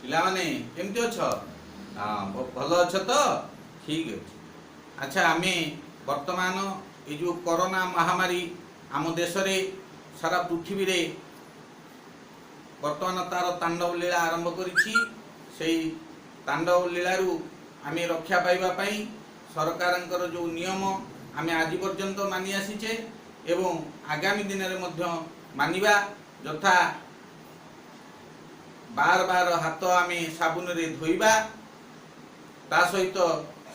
ପିଲାମାନେ, କେମିତି ଅଛ? ହଁ, ଭଲ ଅଛ ତ? ଠିକ ଅଛି। ଆଚ୍ଛା, ଆମେ ବର୍ତ୍ତମାନ ଏଇ ଯେଉଁ କରୋନା ମହାମାରୀ ଆମ ଦେଶରେ, ସାରା ପୃଥିବୀରେ ବର୍ତ୍ତମାନ ତାର ତାଣ୍ଡବ ଲୀଳା ଆରମ୍ଭ କରିଛି, ସେଇ ତାଣ୍ଡବ ଲୀଳାରୁ ଆମେ ରକ୍ଷା ପାଇବା ପାଇଁ ସରକାରଙ୍କର ଯେଉଁ ନିୟମ ଆମେ ଆଜି ପର୍ଯ୍ୟନ୍ତ ମାନି ଆସିଛେ ଏବଂ ଆଗାମୀ ଦିନରେ ମଧ୍ୟ ମାନିବା, ଯଥା ବାର ବାର ହାତ ଆମେ ସାବୁନରେ ଧୋଇବା, ତା ସହିତ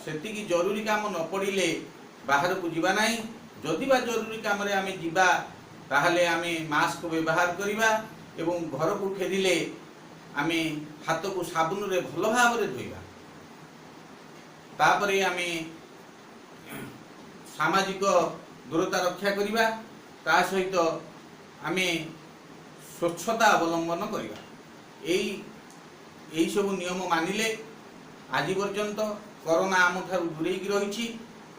ସେତିକି ଜରୁରୀ କାମ ନ ପଡ଼ିଲେ ବାହାରକୁ ଯିବା ନାହିଁ। ଯଦି ବା ଜରୁରୀ କାମରେ ଆମେ ଯିବା, ତାହେଲେ ଆମେ ମାସ୍କ ବ୍ୟବହାର କରିବା ଏବଂ ଘରକୁ ଫେରିଲେ ଆମେ ହାତକୁ ସାବୁନରେ ଭଲ ଭାବରେ ଧୋଇବା। ତାପରେ ଆମେ ସାମାଜିକ ଦୂରତା ରକ୍ଷା କରିବା, ତା ସହିତ ଆମେ ସ୍ୱଚ୍ଛତା ଅବଲମ୍ବନ କରିବା। ଏଇସବୁ ନିୟମ ମାନିଲେ ଆଜି ପର୍ଯ୍ୟନ୍ତ କରୋନା ଆମଠାରୁ ଦୂରେଇକି ରହିଛି।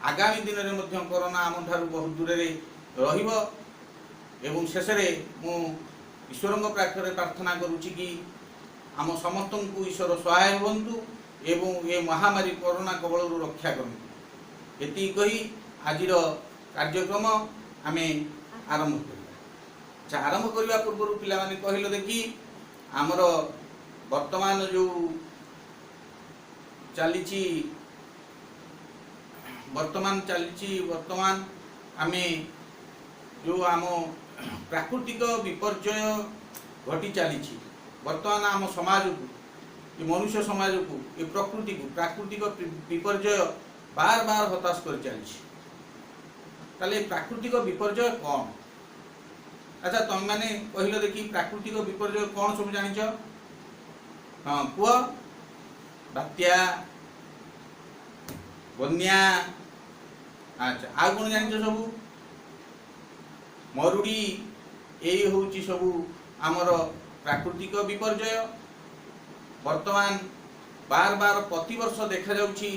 ଆଗାମୀ ଦିନରେ ମଧ୍ୟ କରୋନା ଆମଠାରୁ ବହୁତ ଦୂରରେ ରହିବ। ଏବଂ ଶେଷରେ ମୁଁ ଈଶ୍ୱରଙ୍କ ପାଖରେ ପ୍ରାର୍ଥନା କରୁଛି କି ଆମ ସମସ୍ତଙ୍କୁ ଈଶ୍ୱର ସହାୟ ହୁଅନ୍ତୁ ଏବଂ ଏ ମହାମାରୀ କରୋନା କବଳରୁ ରକ୍ଷା କରନ୍ତୁ। ଏତିକି କହି ଆଜିର କାର୍ଯ୍ୟକ୍ରମ ଆମେ ଆରମ୍ଭ କରିବା। ଆଚ୍ଛା, ଆରମ୍ଭ କରିବା ପୂର୍ବରୁ ପିଲାମାନେ, କହିଲ ଦେଖି, ଆମର ବର୍ତ୍ତମାନ ଯେଉଁ ଚାଲିଛି, ବର୍ତ୍ତମାନ ଚାଲିଛି, ବର୍ତ୍ତମାନ ଆମେ ଯେଉଁ ଆମ ପ୍ରାକୃତିକ ବିପର୍ଯ୍ୟୟ ଘଟି ଚାଲିଛି ବର୍ତ୍ତମାନ ଆମ ସମାଜକୁ, ଏ ମନୁଷ୍ୟ ସମାଜକୁ, ଏ ପ୍ରକୃତିକୁ ପ୍ରାକୃତିକ ବିପର୍ଯ୍ୟୟ ବାର ବାର ହତାଶ କରି ଚାଲିଛି। ତାହେଲେ ଏ ପ୍ରାକୃତିକ ବିପର୍ଯ୍ୟୟ କ'ଣ? ଆଚ୍ଛା, ତମେମାନେ କହିଲ ଦେଖି, ପ୍ରାକୃତିକ ବିପର୍ଯ୍ୟୟ କ'ଣ ସବୁ ଜାଣିଛ? ହଁ, କୁହ। ବାତ୍ୟା, ବନ୍ୟା। ଆଚ୍ଛା, ଆଉ କ'ଣ ଜାଣିଛ ସବୁ? ମରୁଡ଼ି। ଏଇ ହେଉଛି ସବୁ ଆମର ପ୍ରାକୃତିକ ବିପର୍ଯ୍ୟୟ। ବର୍ତ୍ତମାନ ବାର ବାର ପ୍ରତିବର୍ଷ ଦେଖାଯାଉଛି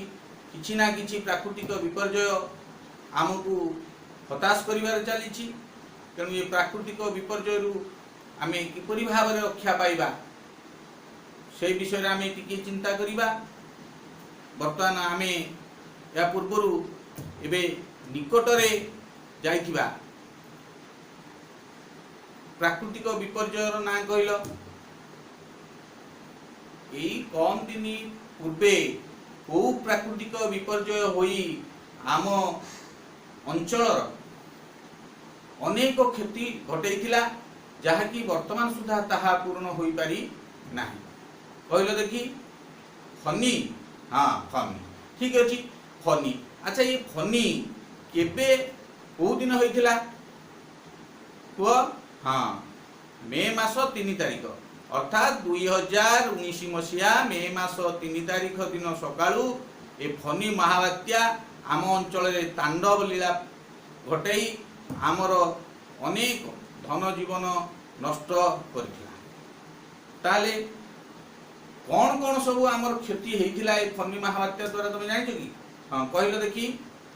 କିଛି ନା କିଛି ପ୍ରାକୃତିକ ବିପର୍ଯ୍ୟୟ ଆମକୁ ହତାଶ କରିବାରେ ଚାଲିଛି। ତେଣୁ ଏ ପ୍ରାକୃତିକ ବିପର୍ଯ୍ୟୟରୁ ଆମେ କିପରି ଭାବରେ ରକ୍ଷା ପାଇବା, ସେଇ ବିଷୟରେ ଆମେ ଟିକିଏ ଚିନ୍ତା କରିବା। ବର୍ତ୍ତମାନ ଆମେ ଏହା ପୂର୍ବରୁ ଏବେ ନିକଟରେ ଯାଇଥିବା ପ୍ରାକୃତିକ ବିପର୍ଯ୍ୟୟର ନାଁ କହିଲ। ଏଇ କମ୍ ଦିନ ପୂର୍ବେ କୋଉ ପ୍ରାକୃତିକ ବିପର୍ଯ୍ୟୟ ହୋଇ ଆମ ଅଞ୍ଚଳର ଅନେକ କ୍ଷତି ଘଟେଇଥିଲା, ଯାହାକି ବର୍ତ୍ତମାନ ସୁଦ୍ଧା ତାହା ପୂରଣ ହୋଇପାରି ନାହିଁ? କହିଲ ଦେଖି। ଫନି। ହଁ, ଫନି, ଠିକ ଅଛି, ଫନି। ଆଚ୍ଛା, ଏଇ ଫନି କେବେ, କୋଉ ଦିନ ହୋଇଥିଲା କୁହ? ହଁ, ମେ ମାସ 3 ତାରିଖ, ଅର୍ଥାତ୍ 2019 ମସିହା ମେ ମାସ 3 ତାରିଖ ଦିନ ସକାଳୁ ଏ ଫନି ମହାବାତ୍ୟା ଆମ ଅଞ୍ଚଳରେ ତାଣ୍ଡବ ଲୀଳା ଘଟେଇ ଆମର ଅନେକ ଧନ ଜୀବନ ନଷ୍ଟ କରିଥିଲା। ତାହେଲେ କ'ଣ କ'ଣ ସବୁ ଆମର କ୍ଷତି ହେଇଥିଲା ଏ ଫନି ମହାବାତ୍ୟା ଦ୍ୱାରା, ତମେ ଜାଣିଛ କି? ହଁ, କହିଲ ଦେଖି।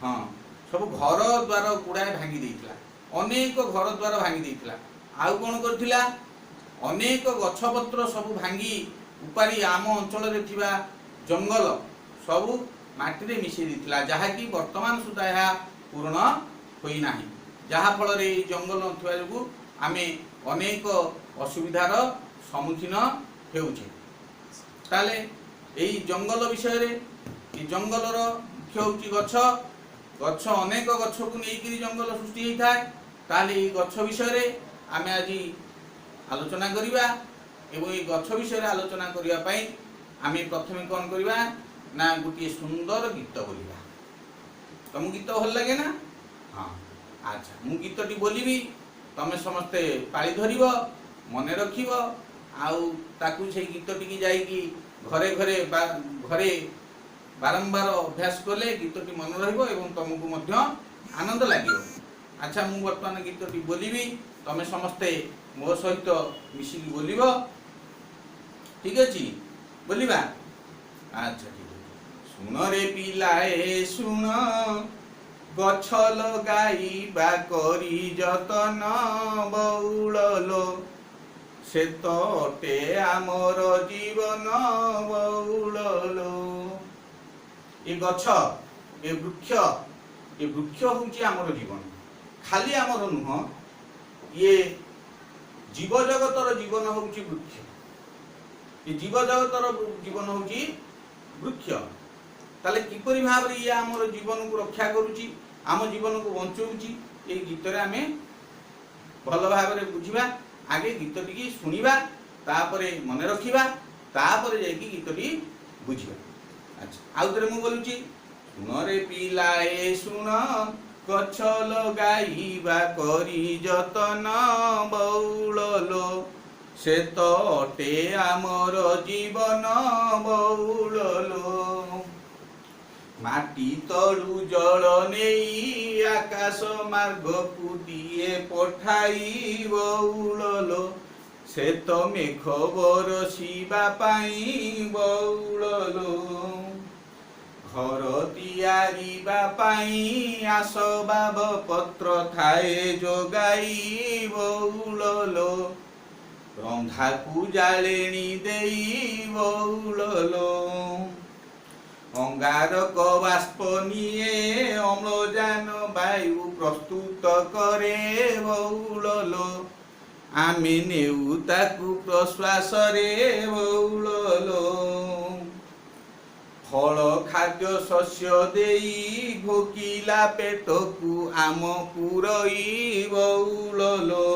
ହଁ, ସବୁ ଘର ଦ୍ୱାର ଗୁଡ଼ାଏ ଭାଙ୍ଗି ଦେଇଥିଲା, ଅନେକ ଘର ଦ୍ୱାର ଭାଙ୍ଗି ଦେଇଥିଲା। ଆଉ କ'ଣ କରିଥିଲା? ଅନେକ ଗଛପତ୍ର ସବୁ ଭାଙ୍ଗି ଉପାରି ଆମ ଅଞ୍ଚଳରେ ଥିବା ଜଙ୍ଗଲ ସବୁ ମାଟିରେ ମିଶାଇ ଦେଇଥିଲା, ଯାହାକି ବର୍ତ୍ତମାନ ସୁଦ୍ଧା ଏହା ପୂରଣ ହୋଇନାହିଁ। ଯାହାଫଳରେ ଏଇ ଜଙ୍ଗଲ ନଥିବା ଯୋଗୁଁ ଆମେ ଅନେକ ଅସୁବିଧାର ସମ୍ମୁଖୀନ ହେଉଛେ। ତାହେଲେ ଏଇ ଜଙ୍ଗଲ ବିଷୟରେ, ଏଇ ଜଙ୍ଗଲର ମୁଖ୍ୟ ହେଉଛି ଗଛ। ଗଛ, ଅନେକ ଗଛକୁ ନେଇକରି ଜଙ୍ଗଲ ସୃଷ୍ଟି ହେଇଥାଏ। ତାହେଲେ ଏଇ ଗଛ ବିଷୟରେ ଆମେ ଆଜି ଆଲୋଚନା କରିବା ଏବଂ ଏଇ ଗଛ ବିଷୟରେ ଆଲୋଚନା କରିବା ପାଇଁ ଆମେ ପ୍ରଥମେ କ'ଣ କରିବା ନା ଗୋଟିଏ ସୁନ୍ଦର ଗୀତ ବୋଲିବା। ତମକୁ ଗୀତ ଭଲ ଲାଗେ ନା? ହଁ। ଆଚ୍ଛା, ମୁଁ ଗୀତଟି ବୋଲିବି, ତମେ ସମସ୍ତେ ପାଳି ଧରିବ, ମନେ ରଖିବ ଆଉ ତାକୁ ସେଇ ଗୀତଟିକି ଯାଇକି ଘରେ ଘରେ ବା ଘରେ ବାରମ୍ବାର ଅଭ୍ୟାସ କଲେ ଗୀତଟି ମନେ ରହିବ ଏବଂ ତମକୁ ମଧ୍ୟ ଆନନ୍ଦ ଲାଗିବ। ଆଚ୍ଛା, ମୁଁ ବର୍ତ୍ତମାନ ଗୀତଟି ବୋଲିବି, ତମେ ସମସ୍ତେ ମୋ ସହିତ ମିଶିକି ବୋଲିବ। ଠିକ ଅଛି? ବୋଲିବା। ଆଚ୍ଛା, ଠିକ ଅଛି। ଶୁଣରେ ପିଲାଏ ଶୁଣ, ଗଛ ଲଗାଇବା କରି ଯତନ ବଉଳ ଲୋ, ସେ ତ ଅଟେ ଆମର ଜୀବନ। ଜୀବନ ବଉଳଲୋ। ଏ ଗଛ, ଏ ବୃକ୍ଷ, ଏ ବୃକ୍ଷ ହେଉଛି ଆମର ଜୀବନ। ଖାଲି ଆମର ନୁହଁ, ଇଏ ଜୀବଜଗତର ଜୀବନ ହେଉଛି ବୃକ୍ଷ। ଏ ଜୀବଜଗତର ଜୀବନ ହେଉଛି ବୃକ୍ଷ। ତାହେଲେ କିପରି ଭାବରେ ଇଏ ଆମର ଜୀବନକୁ ରକ୍ଷା କରୁଛି, ଆମ ଜୀବନକୁ ବଞ୍ଚଉଛି, ଏଇ ଗୀତରେ ଆମେ ଭଲ ଭାବରେ ବୁଝିବା। ଆଗେ ଗୀତଟିକି ଶୁଣିବା, ତାପରେ ମନେ ରଖିବା, ତାପରେ ଯାଇକି ଗୀତଟି ବୁଝିବା। ଆଚ୍ଛା, ଆଉ ଥରେ ମୁଁ ବୋଲୁଛି। ଶୁଣରେ ପିଲାଏ ଶୁଣ, ଗଛ ଲଗାଇବା କରି ଯତନ ବଉଳଲୋ, ସେ ତ ଅଟେ ଆମର ଜୀବନ ବଉଳଲୋ। ମାଟି ତଳୁ ଜଳ ନେଇ ଆକାଶ ମାର୍ଗକୁ ଦିଏ ପଠାଇ ବଉଳଲୋ, ସେ ତ ମେଘ ବରଷିବା ପାଇଁ ବଉଳଲୋ। ଘର ତିଆରିବା ପାଇଁ ଆସବାବ ପତ୍ର ଥାଏ ଯୋଗାଇ ବଉଳଲୋ, ରନ୍ଧାକୁ ଜାଳେଣି ଦେଇ ବଉଳଲୋ। ଅଙ୍ଗାରକ ବାଷ୍ପ ନିଏ, ଅମ୍ଳଜାନ ବାୟୁ ପ୍ରସ୍ତୁତ କରେ ବଉଳଲୋ, ଆମେ ନେଉ ତାକୁ ପ୍ରଶ୍ୱାସରେ ବଉଳଲୋ। ଫଳ ଖାଦ୍ୟ ଶସ୍ୟ ଦେଇ ଭୋକିଲା ପେଟକୁ ଆମ ପୁରଇ ବଉଳଲୋ,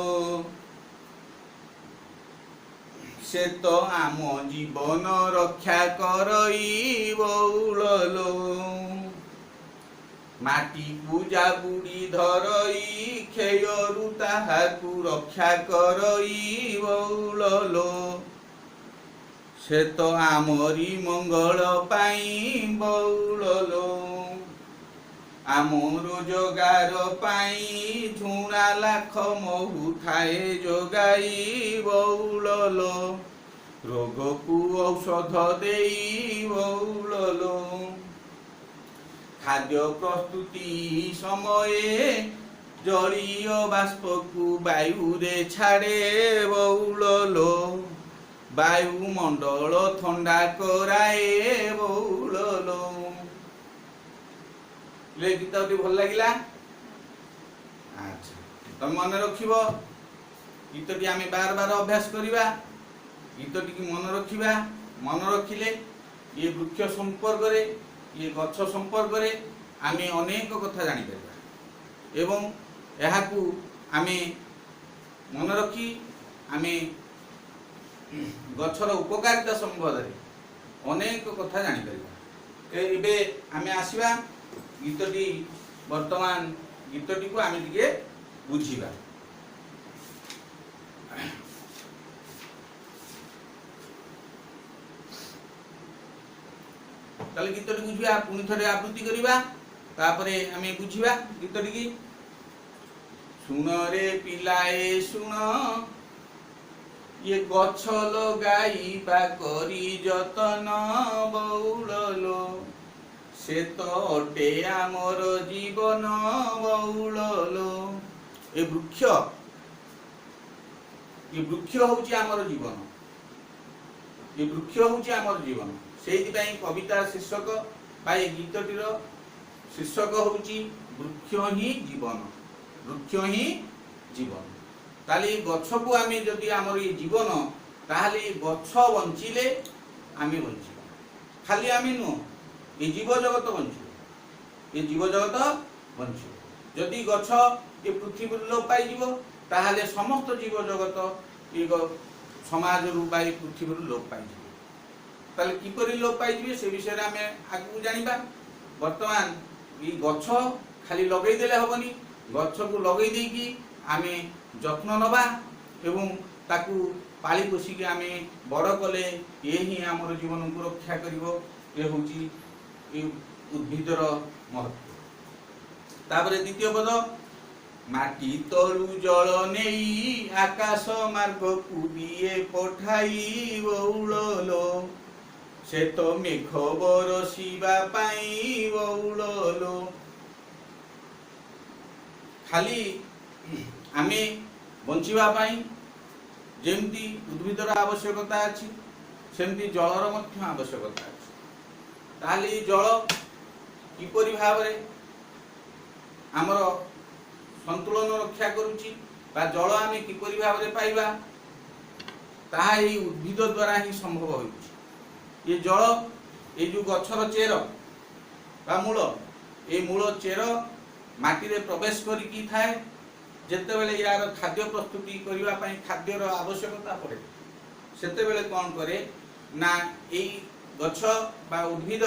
ସେ ତ ଆମ ଜୀବନ ରକ୍ଷା କରଇ ବଉଳଲୋ। ମାଟିକୁ ଜାବୁଡ଼ି ଧରଇ କ୍ଷୟରୁ ତାହାକୁ ରକ୍ଷା କରଇ ବଉଳଲୋ, ସେ ତ ଆମରି ମଙ୍ଗଳ ପାଇଁ ବଉଳଲୋ। ଆମ ରୋଜଗାର ପାଇଁ ଝୁଣା, ଲାଖ, ମହୁ ଥାଏ ଯୋଗାଇ ବଉଳଲୋ, ରୋଗକୁ ଔଷଧ ଦେଇ ବଉଳଲୋ। ଖାଦ୍ୟ ପ୍ରସ୍ତୁତି ସମୟେ ଜଳୀୟ ବାଷ୍ପକୁ ବାୟୁରେ ଛାଡ଼େ ବଉଳଲୋ, ବାୟୁମଣ୍ଡଳ ଥଣ୍ଡା କରାଏ ବଉଳଲୋ। ଏ ଗୀତଟି ଭଲ ଲାଗିଲା? ଆଚ୍ଛା, ତମେ ମନେ ରଖିବ ଗୀତଟି। ଆମେ ବାର ବାର ଅଭ୍ୟାସ କରିବା, ଗୀତଟିକି ମନେ ରଖିବା। ମନେ ରଖିଲେ ଇଏ ବୃକ୍ଷ ସମ୍ପର୍କରେ, ଇଏ ଗଛ ସମ୍ପର୍କରେ ଆମେ ଅନେକ କଥା ଜାଣିପାରିବା ଏବଂ ଏହାକୁ ଆମେ ମନେ ରଖି ଆମେ ଗଛର ଉପକାରିତା ସମ୍ବନ୍ଧରେ ଅନେକ କଥା ଜାଣିପାରିବା। ଏବେ ଆମେ ଆସିବା ଗୀତଟି, ବର୍ତ୍ତମାନ ଗୀତଟିକୁ ଆମେ ଟିକେ ବୁଝିବା। ତାହେଲେ ଗୀତଟି ବୁଝିବା, ପୁଣି ଥରେ ଆବୃତ୍ତି କରିବା, ତାପରେ ଆମେ ବୁଝିବା ଗୀତଟିକି। ଶୁଣରେ ପିଲାଏ ଶୁଣ, ଇଏ ଗଛ ଲଗାଇବା କରି ଯତନ ବଉଳଲୋ, ସେ ତ ଅଟେ ଆମର ଜୀବନ ବଉଳଲୋ। ଏ ବୃକ୍ଷ, ଏ ବୃକ୍ଷ ହଉଛି ଆମର ଜୀବନ। ଏ ବୃକ୍ଷ ହଉଛି ଆମର ଜୀବନ। ସେଇଥିପାଇଁ କବିତା ଶୀର୍ଷକ ବା ଏ ଗୀତଟିର ଶୀର୍ଷକ ହଉଛି ବୃକ୍ଷ ହିଁ ଜୀବନ। ବୃକ୍ଷ ହିଁ ଜୀବନ। ତାହେଲେ ଏଇ ଗଛକୁ ଆମେ ଯଦି ଆମର ଏଇ ଜୀବନ, ତାହେଲେ ଏଇ ଗଛ ବଞ୍ଚିଲେ ଆମେ ବଞ୍ଚିବା। ଖାଲି ଆମେ ନୁହଁ, ଏ ଜୀବ ଜଗତ ବଞ୍ଚିବ। ଏ ଜୀବ ଜଗତ ବଞ୍ଚିବ। ଯଦି ଗଛ ଏ ପୃଥିବୀରୁ ଲୋପ ପାଇଯିବ, ତାହେଲେ ସମସ୍ତ ଜୀବ ଜଗତ ଏ ସମାଜରୁ ବା ଏ ପୃଥିବୀରୁ ଲୋପ ପାଇଯିବ। ତାହେଲେ କିପରି ଲୋପ ପାଇଯିବେ, ସେ ବିଷୟରେ ଆମେ ଆଗକୁ ଜାଣିବା। ବର୍ତ୍ତମାନ ଏଇ ଗଛ ଖାଲି ଲଗେଇଦେଲେ ହବନି। ଗଛକୁ ଲଗେଇ ଦେଇକି ଆମେ ଯତ୍ନ ନେବା ଏବଂ ତାକୁ ପାଳି ପୋଷିକି ଆମେ ବଡ଼ କଲେ ଏ ହିଁ ଆମର ଜୀବନକୁ ରକ୍ଷା କରିବ। ଏ ହେଉଛି ଏ ଉଦ୍ଭିଦର ମହତ୍ଵ। ତାପରେ ଦ୍ୱିତୀୟ ପଦ। ମାଟି ତଳୁ ଜଳ ନେଇ ଆକାଶ ମାର୍ଗକୁ ଦିଏ ପଠାଇ ବଉଳଲୋ, ସେ ତ ମେଘ ବରଷିବା ପାଇଁ ବଉଳଲୋ। ଖାଲି ଆମେ ବଞ୍ଚିବା ପାଇଁ ଯେମିତି ଉଦ୍ଭିଦର ଆବଶ୍ୟକତା ଅଛି, ସେମିତି ଜଳର ମଧ୍ୟ ଆବଶ୍ୟକତା ଅଛି। ତାହେଲେ ଏଇ ଜଳ କିପରି ଭାବରେ ଆମର ସନ୍ତୁଳନ ରକ୍ଷା କରୁଛି ବା ଜଳ ଆମେ କିପରି ଭାବରେ ପାଇବା, ତାହା ଏଇ ଉଦ୍ଭିଦ ଦ୍ୱାରା ହିଁ ସମ୍ଭବ ହେଉଛି। ଏ ଜଳ ଏଇ ଯେଉଁ ଗଛର ଚେର ବା ମୂଳ, ଏଇ ମୂଳ ଚେର ମାଟିରେ ପ୍ରବେଶ କରିକି ଥାଏ। ଯେତେବେଳେ ୟାର ଖାଦ୍ୟ ପ୍ରସ୍ତୁତି କରିବା ପାଇଁ ଖାଦ୍ୟର ଆବଶ୍ୟକତା ପଡ଼େ, ସେତେବେଳେ କ'ଣ କରେ ନା ଏଇ ଗଛ ବା ଉଦ୍ଭିଦ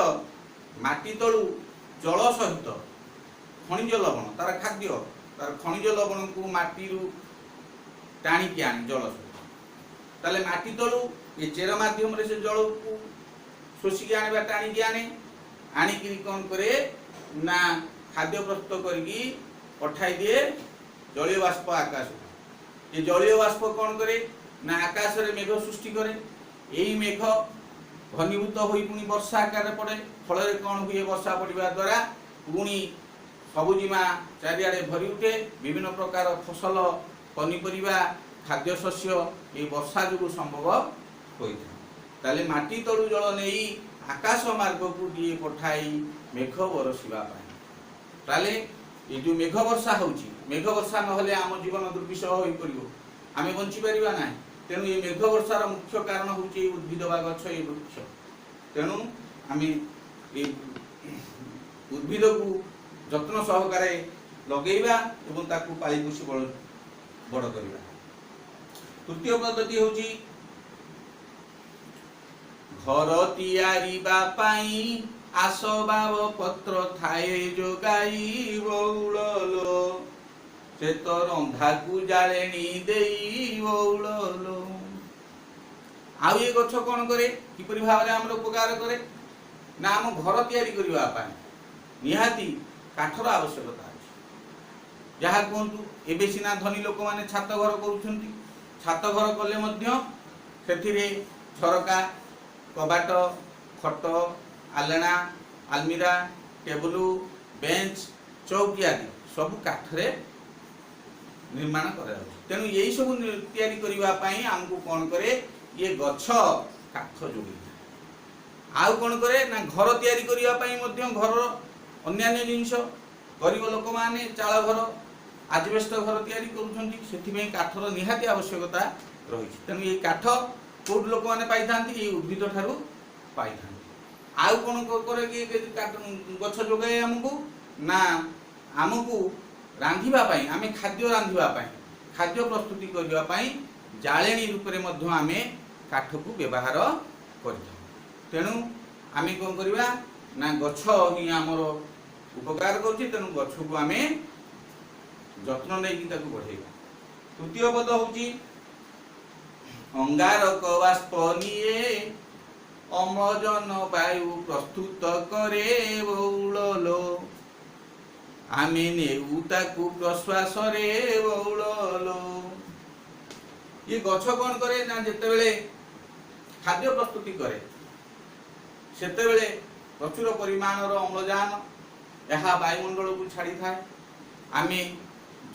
ମାଟି ତଳୁ ଜଳ ସହିତ ଖଣିଜ ଲବଣ, ତାର ଖାଦ୍ୟ, ତାର ଖଣିଜ ଲବଣକୁ ମାଟିରୁ ଟାଣିକି ଆଣେ ଜଳ ସହିତ। ତାହେଲେ ମାଟି ତଳୁ ଏ ଚେର ମାଧ୍ୟମରେ ସେ ଜଳକୁ ଶୋଷିକି ଆଣିବା, ଟାଣିକି ଆଣେ। ଆଣିକିରି କ'ଣ କରେ ନା ଖାଦ୍ୟ ପ୍ରସ୍ତୁତ କରିକି ପଠାଇ ଦିଏ ଜଳୀୟ ବାଷ୍ପ ଆକାଶକୁ। ଏ ଜଳୀୟ ବାଷ୍ପ କ'ଣ କରେ ନା ଆକାଶରେ ମେଘ ସୃଷ୍ଟି କରେ। ଏଇ ମେଘ ଘନୀଭୂତ ହୋଇ ପୁଣି ବର୍ଷା ଆକାରରେ ପଡ଼େ। ଫଳରେ କ'ଣ ହୁଏ? ବର୍ଷା ପଡ଼ିବା ଦ୍ୱାରା ପୁଣି ସବୁଜିମା ଚାରିଆଡ଼େ ଭରି ଉଠେ। ବିଭିନ୍ନ ପ୍ରକାର ଫସଲ, ପନିପରିବା, ଖାଦ୍ୟଶସ୍ୟ ଏଇ ବର୍ଷା ଯୋଗୁଁ ସମ୍ଭବ ହୋଇଥାଏ। ତାହେଲେ ମାଟି ତଳୁ ଜଳ ନେଇ ଆକାଶ ମାର୍ଗକୁ ଦିଏ ପଠାଇ ମେଘ ବରଷିବା ପାଇଁ। ତାହେଲେ ଏଇ ଯୋଉ ମେଘ ବର୍ଷା ହେଉଛି, ମେଘ ବର୍ଷା ନହେଲେ ଆମ ଜୀବନ ଦୁର୍ବିଷହ ହୋଇପଡ଼ିବ, ଆମେ ବଞ୍ଚିପାରିବା ନାହିଁ। ତେଣୁ ଏଇ ମେଘ ବର୍ଷାର ମୁଖ୍ୟ କାରଣ ହେଉଛି ଏଇ ଉଦ୍ଭିଦ ବା ଗଛ, ଏଇ ବୃକ୍ଷ। ତେଣୁ ଆମେ ଏଇ ଉଦ୍ଭିଦକୁ ଯତ୍ନ ସହକାରେ ଲଗେଇବା ଏବଂ ତାକୁ ପାଳି ପୋଷି ବଡ଼ ବଡ଼ କରିବା। ତୃତୀୟ ପଦ୍ଧତି ହେଉଛି, ଘର ତିଆରିବା ପାଇଁ ଆସବାବ ପତ୍ର ଥାଏ ଯୋଗାଇ ବଉଳ ଲୋ, ସେ ତ ରନ୍ଧାକୁ ଜାଳେଣି ଦେଇ ବଉଳ ଲୋ। ଆଉ ଏ ଗଛ କ'ଣ କରେ? କିପରି ଭାବରେ ଆମର ଉପକାର କରେ ନା ଆମ ଘର ତିଆରି କରିବା ପାଇଁ ନିହାତି କାଠର ଆବଶ୍ୟକତା ଅଛି। ଯାହା କୁହନ୍ତୁ, ଏବେ ସିନା ଧନୀ ଲୋକମାନେ ଛାତ ଘର କରୁଛନ୍ତି। ଛାତ ଘର କଲେ ମଧ୍ୟ ସେଥିରେ ଝରକା, କବାଟ, ଖଟ, ଆଲେଣା, ଆଲମିରା, ଟେବୁଲ, ବେଞ୍ଚ, ଚୌକି ଆଦି ସବୁ କାଠରେ ନିର୍ମାଣ କରାଯାଉଛି। ତେଣୁ ଏଇସବୁ ତିଆରି କରିବା ପାଇଁ ଆମକୁ କ'ଣ କରେ ଇଏ ଗଛ? କାଠ ଯୋଗେଇଥାଏ। ଆଉ କ'ଣ କରେ ନା ଘର ତିଆରି କରିବା ପାଇଁ ମଧ୍ୟ, ଘରର ଅନ୍ୟାନ୍ୟ ଜିନିଷ, ଗରିବ ଲୋକମାନେ ଚାଳ ଘର, ଆଜବେଷ୍ଟ ଘର ତିଆରି କରୁଛନ୍ତି, ସେଥିପାଇଁ କାଠର ନିହାତି ଆବଶ୍ୟକତା ରହିଛି। ତେଣୁ ଏଇ କାଠ କୋଉଠି ଲୋକମାନେ ପାଇଥାନ୍ତି? ଏଇ ଉଦ୍ଭିଦ ଠାରୁ ପାଇଥାନ୍ତି। ଆଉ କ'ଣ କରେ କି ଗଛ ଯୋଗାଏ ଆମକୁ ନା ଆମକୁ ରାନ୍ଧିବା ପାଇଁ, ଆମେ ଖାଦ୍ୟ ରାନ୍ଧିବା ପାଇଁ, ଖାଦ୍ୟ ପ୍ରସ୍ତୁତି କରିବା ପାଇଁ ଜାଳେଣୀ ରୂପରେ ମଧ୍ୟ ଆମେ କାଠକୁ ବ୍ୟବହାର କରିଥାଉ। ତେଣୁ ଆମେ କ'ଣ କରିବା ନା ଗଛ ହିଁ ଆମର ଉପକାର କରୁଛି। ତେଣୁ ଗଛକୁ ଆମେ ଯତ୍ନ ନେଇକି ତାକୁ ବଢ଼େଇବା। ତୃତୀୟ ପଦ ହେଉଛି, ଅଙ୍ଗାରକ ବାଷ୍ପ ନିଏ, ଅମ୍ଳଜାନ ବାୟୁ ପ୍ରସ୍ତୁତ କରେ ବଉଳ ଲୋ, ଆମେ ନେଉ ତାକୁ ପ୍ରଶ୍ୱାସରେ ବଉଳ ଲୋ। ଇଏ ଗଛ କ'ଣ କରେ ନା ଯେତେବେଳେ ଖାଦ୍ୟ ପ୍ରସ୍ତୁତି କରେ, ସେତେବେଳେ ପ୍ରଚୁର ପରିମାଣର ଅମ୍ଳଜାନ ଏହା ବାୟୁମଣ୍ଡଳକୁ ଛାଡ଼ିଥାଏ। ଆମେ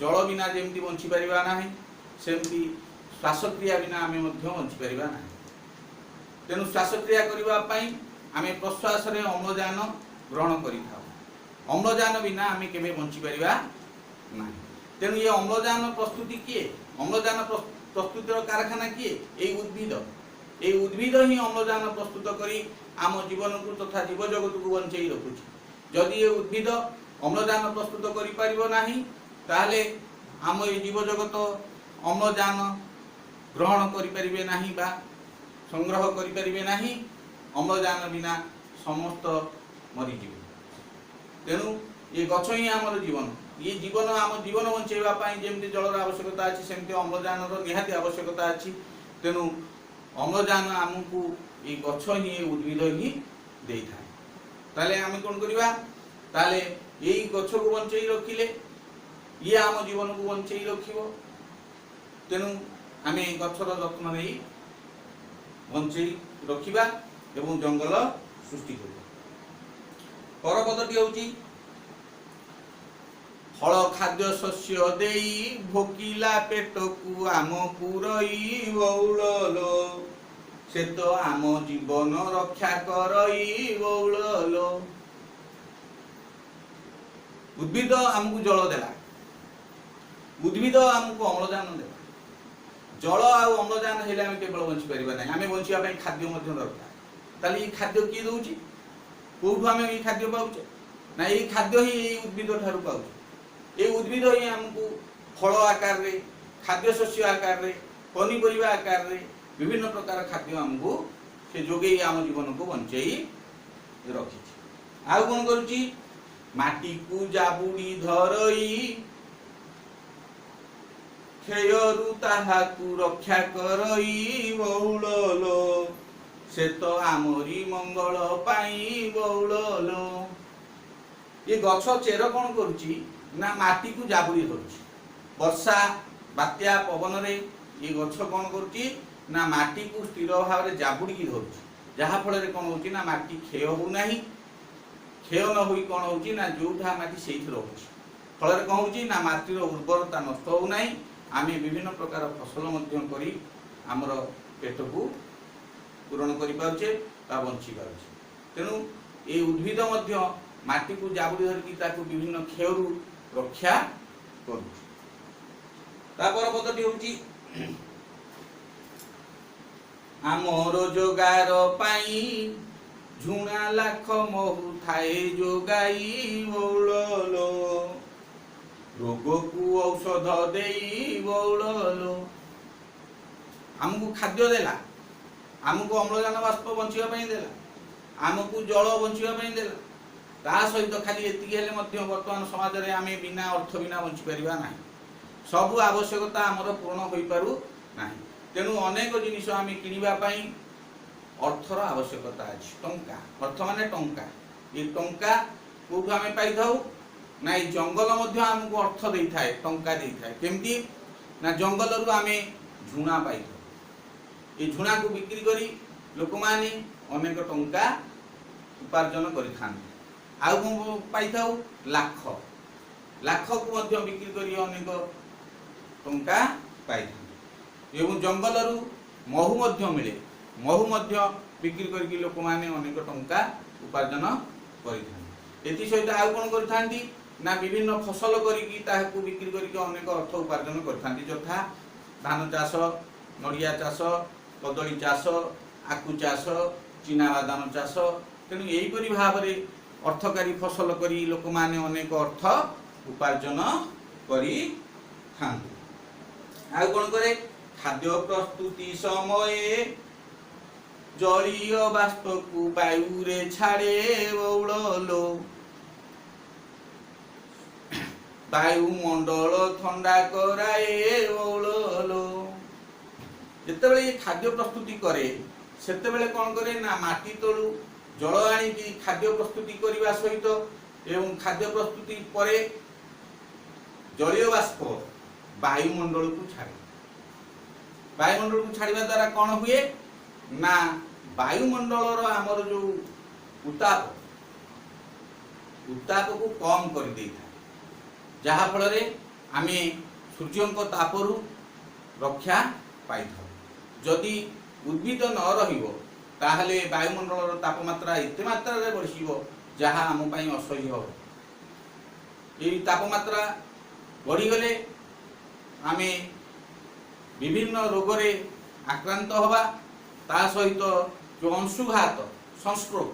ଜଳ ବିନା ଯେମିତି ବଞ୍ଚିପାରିବା ନାହିଁ, ସେମିତି ଶ୍ୱାସକ୍ରିୟା ବିନା ଆମେ ମଧ୍ୟ ବଞ୍ଚିପାରିବା ନାହିଁ। ତେଣୁ ଶ୍ୱାସକ୍ରିୟା କରିବା ପାଇଁ ଆମେ ପ୍ରଶ୍ୱାସରେ ଅମ୍ଳଜାନ ଗ୍ରହଣ କରିଥାଉ। ଅମ୍ଳଜାନ ବିନା ଆମେ କେବେ ବଞ୍ଚିପାରିବା ନାହିଁ। ତେଣୁ ଏ ଅମ୍ଳଜାନ ପ୍ରସ୍ତୁତି କିଏ? ଅମ୍ଳଜାନ ପ୍ରସ୍ତୁତିର କାରଖାନା କିଏ? ଏଇ ଉଦ୍ଭିଦ। ଏଇ ଉଦ୍ଭିଦ ହିଁ ଅମ୍ଳଜାନ ପ୍ରସ୍ତୁତ କରି ଆମ ଜୀବନକୁ ତଥା ଜୀବଜଗତକୁ ବଞ୍ଚେଇ ରଖୁଛି। ଯଦି ଏ ଉଦ୍ଭିଦ ଅମ୍ଳଜାନ ପ୍ରସ୍ତୁତ କରିପାରିବ ନାହିଁ, ତାହେଲେ ଆମ ଏଇ ଜୀବଜଗତ ଅମ୍ଳଜାନ ଗ୍ରହଣ କରିପାରିବେ ନାହିଁ ବା ସଂଗ୍ରହ କରିପାରିବେ ନାହିଁ। ଅମ୍ଳଜାନ ବିନା ସମସ୍ତ ମରିଯିବେ। ତେଣୁ ଏ ଗଛ ହିଁ ଆମର ଜୀବନ। ଇଏ ଜୀବନ, ଆମ ଜୀବନ ବଞ୍ଚେଇବା ପାଇଁ ଯେମିତି ଜଳର ଆବଶ୍ୟକତା ଅଛି, ସେମିତି ଅମ୍ଳଜାନର ନିହାତି ଆବଶ୍ୟକତା ଅଛି। ତେଣୁ ଅମ୍ଳଜାନ ଆମକୁ ଏଇ ଗଛ ହିଁ, ଏ ଉଦ୍ଭିଦ ହିଁ ଦେଇଥାଏ। ତାହେଲେ ଆମେ କ'ଣ କରିବା? ତାହେଲେ ଏଇ ଗଛକୁ ବଞ୍ଚେଇ ରଖିଲେ ଇଏ ଆମ ଜୀବନକୁ ବଞ୍ଚେଇ ରଖିବ। ତେଣୁ ଆମେ ଗଛର ଯତ୍ନ ନେଇ ବଞ୍ଚେଇ ରଖିବା ଏବଂ ଜଙ୍ଗଲ ସୃଷ୍ଟି କରିବା। ପରପଦଟି ହେଉଛି, ଫଳ ଖାଦ୍ୟ ଶସ୍ୟ ଦେଇ ଭୋକିଲା ପେଟକୁ ଆମ ପୁରଇ ବଉଳ ଲୋ, ସେ ତ ଆମ ଜୀବନ ରକ୍ଷା କରଇ ବଉଳ ଲୋ। ଉଦ୍ଭିଦ ଆମକୁ ଜଳ ଦେଲା, ଉଦ୍ଭିଦ ଆମକୁ ଅମ୍ଳଜାନ ଦେଲା। ଜଳ ଆଉ ଅମ୍ଳଜାନ ହେଲେ ଆମେ କେବଳ ବଞ୍ଚିପାରିବା ନାହିଁ, ଆମେ ବଞ୍ଚିବା ପାଇଁ ଖାଦ୍ୟ ମଧ୍ୟ ଦରକାର। ତାହେଲେ ଏଇ ଖାଦ୍ୟ କିଏ ଦଉଛି? କୋଉଠୁ ଆମେ ଏଇ ଖାଦ୍ୟ ପାଉଛେ? ନା, ଏଇ ଖାଦ୍ୟ ହିଁ ଏଇ ଉଦ୍ଭିଦ ଠାରୁ ପାଉଛେ। ଏଇ ଉଦ୍ଭିଦ ହିଁ ଆମକୁ ଫଳ ଆକାରରେ, ଖାଦ୍ୟ ଶସ୍ୟ ଆକାରରେ, ପନିପରିବା ଆକାରରେ ବିଭିନ୍ନ ପ୍ରକାର ଖାଦ୍ୟ ଆମକୁ ସେ ଯୋଗେଇ ଆମ ଜୀବନକୁ ବଞ୍ଚେଇ ରଖିଛି। ଆଉ କଣ କରୁଛି? ମାଟିକୁ ଜାବୁଡ଼ି ଧରଇ, କ୍ଷୟରୁ ତାହାକୁ ରକ୍ଷା କରଇ ବଉଳ ଲୋ। ସେ ତ ଆମରି ମଙ୍ଗଳ ପାଇଁ ବଉଳ ଲୋ। ଏ ଗଛ ଚେର କଣ କରୁଛି ନା ମାଟିକୁ ଜାବୁଡ଼ି ଧରୁଛି। ବର୍ଷା, ବାତ୍ୟା, ପବନରେ ଏ ଗଛ କଣ କରୁଛି ନା ମାଟିକୁ ସ୍ଥିର ଭାବରେ ଜାବୁଡ଼ିକି ଧରୁଛି, ଯାହାଫଳରେ କଣ ହଉଛି ନା ମାଟି କ୍ଷୟ ହଉନାହିଁ। କ୍ଷୟ ନ ହୋଇ କଣ ହଉଛି ନା ଯୋଉଠା ମାଟି ସେଇଠି ରହୁଛି। ଫଳରେ କଣ ହଉଛି ନା ମାଟିର ଉର୍ବରତା ନଷ୍ଟ ହଉନାହିଁ। ଆମେ ବିଭିନ୍ନ ପ୍ରକାର ଫସଲ ମଧ୍ୟ କରି ଆମର ପେଟକୁ ପୂରଣ କରିପାରୁଛେ ବା ବଞ୍ଚି ପାରୁଛେ। ତେଣୁ ଏଇ ଉଦ୍ଭିଦ ମଧ୍ୟ ମାଟିକୁ ଜାବୁଡ଼ି ଧରିକି ତାକୁ ବିଭିନ୍ନ କ୍ଷୟରୁ ରକ୍ଷା କରୁଛି। ତାପର ପଦଟି ହେଉଛି, ଆମ ରୋଜଗାର ପାଇଁ ଝୁଣା, ଲାଖ, ମହୁ ଥାଏ ଯୋଗାଇ ବଉଳ ଲୋ। ରୋଗକୁ ଔଷଧ ଦେଇ ବଉଳ ଲୋ। ଆମକୁ ଖାଦ୍ୟ ଦେଲା, ଆମକୁ ଅମ୍ଳଜାନ ବାଷ୍ପ ବଞ୍ଚିବା ପାଇଁ ଦେଲା, ଆମକୁ ଜଳ ବଞ୍ଚିବା ପାଇଁ ଦେଲା। ତା ସହିତ ଖାଲି ଏତିକି ହେଲେ ମଧ୍ୟ ବର୍ତ୍ତମାନ ସମାଜରେ ଆମେ ବିନା ଅର୍ଥ ବିନା ବଞ୍ଚିପାରିବା ନାହିଁ। ସବୁ ଆବଶ୍ୟକତା ଆମର ପୂରଣ ହୋଇପାରୁ ନାହିଁ। ତେଣୁ ଅନେକ ଜିନିଷ ଆମେ କିଣିବା ପାଇଁ ଅର୍ଥର ଆବଶ୍ୟକତା ଅଛି। ଟଙ୍କା, ଅର୍ଥ ମାନେ ଟଙ୍କା। ଏ ଟଙ୍କା କୋଉଠୁ ଆମେ ପାଇଥାଉ? ନା, ଏଇ ଜଙ୍ଗଲ ମଧ୍ୟ ଆମକୁ ଅର୍ଥ ଦେଇଥାଏ, ଟଙ୍କା ଦେଇଥାଏ। କେମିତି? ନା, ଜଙ୍ଗଲରୁ ଆମେ ଝୁଣା ପାଇଥାଉ। ଏଇ ଝୁଣାକୁ ବିକ୍ରି କରି ଲୋକମାନେ ଅନେକ ଟଙ୍କା ଉପାର୍ଜନ କରିଥାନ୍ତି। ଆଉ କଣ ପାଇଥାଉ? ଲାଖ। ଲାଖକୁ ମଧ୍ୟ ବିକ୍ରି କରି ଅନେକ ଟଙ୍କା ପାଇଥାନ୍ତି। ଏବଂ ଜଙ୍ଗଲରୁ ମହୁ ମଧ୍ୟ ମିଳେ। ମହୁ ମଧ୍ୟ ବିକ୍ରି କରିକି ଲୋକମାନେ ଅନେକ ଟଙ୍କା ଉପାର୍ଜନ କରିଥାନ୍ତି। ଏଥିସହିତ ଆଉ କ'ଣ କରିଥାନ୍ତି? ନା, ବିଭିନ୍ନ ଫସଲ କରିକି ତାହାକୁ ବିକ୍ରି କରିକି ଅନେକ ଅର୍ଥ ଉପାର୍ଜନ କରିଥାନ୍ତି, ଯଥା ଧାନ ଚାଷ, ନଡ଼ିଆ ଚାଷ, କଦଳୀ ଚାଷ, ଆଖୁ ଚାଷ, ଚିନାବାଦାମ ଚାଷ। ତେଣୁ ଏହିପରି ଭାବରେ ଅର୍ଥକାରୀ ଫସଲ କରି ଲୋକମାନେ ଅନେକ ଅର୍ଥ ଉପାର୍ଜନ କରିଥାନ୍ତି। ଆଉ କ'ଣ କରେ? ଖାଦ୍ୟ ପ୍ରସ୍ତୁତି ସମୟେ ଜଳୀୟ ବାଷ୍ପକୁ ବାୟୁରେ ଛାଡ଼େ ବଉଳ ଲୋ। ବାୟୁମଣ୍ଡଳ ଥଣ୍ଡା କରାଏ ବଉଳ ଲୋ। ଯେତେବେଳେ ଇଏ ଖାଦ୍ୟ ପ୍ରସ୍ତୁତି କରେ, ସେତେବେଳେ କ'ଣ କରେ ନା ମାଟି ତଳୁ ଜଳ ଆଣିକି ଖାଦ୍ୟ ପ୍ରସ୍ତୁତି କରିବା ସହିତ ଏବଂ ଖାଦ୍ୟ ପ୍ରସ୍ତୁତି ପରେ ଜଳୀୟ ବାଷ୍ପ ବାୟୁମଣ୍ଡଳକୁ ଛାଡ଼େ। ବାୟୁମଣ୍ଡଳକୁ ଛାଡ଼ିବା ଦ୍ୱାରା କ'ଣ ହୁଏ ନା ବାୟୁମଣ୍ଡଳର ଆମର ଯୋଉ ଉତ୍ତାପ, ଉତ୍ତାପକୁ କମ୍ କରିଦେଇଥାଏ, ଯାହାଫଳରେ ଆମେ ସୂର୍ଯ୍ୟଙ୍କ ତାପରୁ ରକ୍ଷା ପାଇଥାଉ। ଯଦି ଉଦ୍ଭିଦ ନ ରହିବ, ତାହେଲେ ବାୟୁମଣ୍ଡଳର ତାପମାତ୍ରା ଏତେ ମାତ୍ରାରେ ବଢ଼ିଯିବ, ଯାହା ଆମ ପାଇଁ ଅସହ୍ୟ ହେବ। ଏହି ତାପମାତ୍ରା ବଢ଼ିଗଲେ ଆମେ ବିଭିନ୍ନ ରୋଗରେ ଆକ୍ରାନ୍ତ ହେବା। ତା ସହିତ ଯେଉଁ ଅଂଶୁଘାତ, ସନଷ୍ଟ୍ରୋକ୍,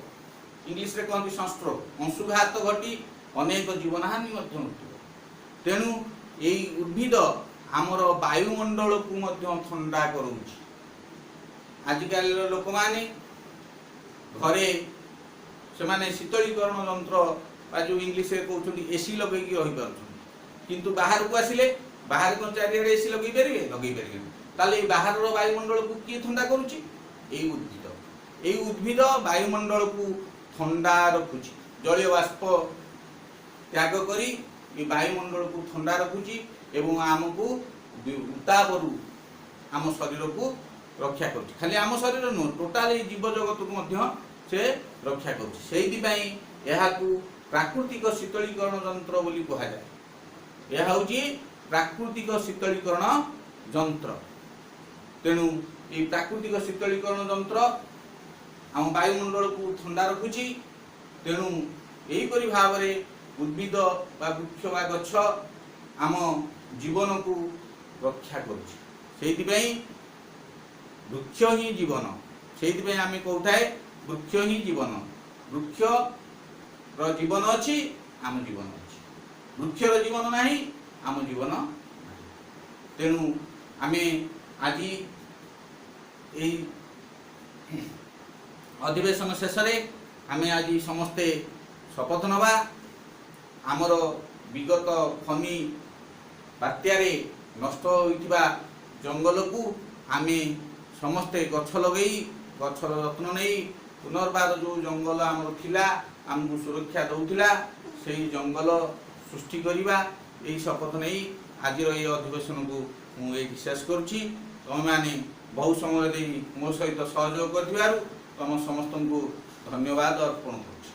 ଇଂଲିଶରେ କହନ୍ତି ସନଷ୍ଟ୍ରୋକ୍, ଅଂଶୁଘାତ ଘଟି ଅନେକ ଜୀବନହାନି ମଧ୍ୟ ଘଟିବ। ତେଣୁ ଏଇ ଉଦ୍ଭିଦ ଆମର ବାୟୁମଣ୍ଡଳକୁ ମଧ୍ୟ ଥଣ୍ଡା କରାଉଛି। ଆଜିକାଲିର ଲୋକମାନେ ଘରେ ସେମାନେ ଶୀତଳୀକରଣ ଯନ୍ତ୍ର ବା ଯେଉଁ ଇଂଲିଶରେ କହୁଛନ୍ତି ଏସି ଲଗେଇକି ରହିପାରୁଛନ୍ତି। କିନ୍ତୁ ବାହାରକୁ ଆସିଲେ ବାହାରେ କ'ଣ ଚାରିଆଡ଼େ ଏସି ଲଗେଇ ପାରିବେ? ଲଗେଇ ପାରିବେନି। ତାହେଲେ ଏଇ ବାହାରର ବାୟୁମଣ୍ଡଳକୁ କିଏ ଥଣ୍ଡା କରୁଛି? ଏଇ ଉଦ୍ଭିଦ। ଏଇ ଉଦ୍ଭିଦ ବାୟୁମଣ୍ଡଳକୁ ଥଣ୍ଡା ରଖୁଛି। ଜଳୀୟ ବାଷ୍ପ ତ୍ୟାଗ କରି ଏ ବାୟୁମଣ୍ଡଳକୁ ଥଣ୍ଡା ରଖୁଛି ଏବଂ ଆମକୁ ଉତ୍ତାପରୁ ଆମ ଶରୀରକୁ ରକ୍ଷା କରୁଛି। ଖାଲି ଆମ ଶରୀର ନୁହଁ, ଟୋଟାଲ ଏଇ ଜୀବଜଗତକୁ ମଧ୍ୟ ସେ ରକ୍ଷା କରୁଛି। ସେଇଥିପାଇଁ ଏହାକୁ ପ୍ରାକୃତିକ ଶୀତଳୀକରଣ ଯନ୍ତ୍ର ବୋଲି କୁହାଯାଏ। ଏହା ହେଉଛି ପ୍ରାକୃତିକ ଶୀତଳୀକରଣ ଯନ୍ତ୍ର। ତେଣୁ ଏଇ ପ୍ରାକୃତିକ ଶୀତଳୀକରଣ ଯନ୍ତ୍ର ଆମ ବାୟୁମଣ୍ଡଳକୁ ଥଣ୍ଡା ରଖୁଛି। ତେଣୁ ଏହିପରି ଭାବରେ ଉଦ୍ଭିଦ ବା ବୃକ୍ଷ ବା ଗଛ ଆମ ଜୀବନକୁ ରକ୍ଷା କରୁଛି। ସେଇଥିପାଇଁ ବୃକ୍ଷ ହିଁ ଜୀବନ। ସେଇଥିପାଇଁ ଆମେ କହୁଥାଏ, ବୃକ୍ଷ ହିଁ ଜୀବନ। ବୃକ୍ଷର ଜୀବନ ଅଛି, ଆମ ଜୀବନ ଅଛି। ବୃକ୍ଷର ଜୀବନ ନାହିଁ, ଆମ ଜୀବନ ନାହିଁ। ତେଣୁ ଆମେ ଆଜି ଏଇ ଅଧିବେଶନ ଶେଷରେ ଆମେ ଆଜି ସମସ୍ତେ ଶପଥ ନେବା। ଆମର ବିଗତ ଫନି ବାତ୍ୟାରେ ନଷ୍ଟ ହୋଇଥିବା ଜଙ୍ଗଲକୁ ଆମେ ସମସ୍ତେ ଗଛ ଲଗେଇ, ଗଛର ଯତ୍ନ ନେଇ, ପୁନର୍ବାର ଯେଉଁ ଜଙ୍ଗଲ ଆମର ଥିଲା, ଆମକୁ ସୁରକ୍ଷା ଦେଉଥିଲା, ସେଇ ଜଙ୍ଗଲ ସୃଷ୍ଟି କରିବା। ଏହି ଶପଥ ନେଇ ଆଜିର ଏହି ଅଧିବେଶନକୁ ମୁଁ ଏଇଠି ଶେଷ କରୁଛି। ତୁମେମାନେ ବହୁ ସମୟ ଦେଇ ମୋ ସହିତ ସହଯୋଗ କରିଥିବାରୁ ତୁମ ସମସ୍ତଙ୍କୁ ଧନ୍ୟବାଦ ଅର୍ପଣ କରୁଛି।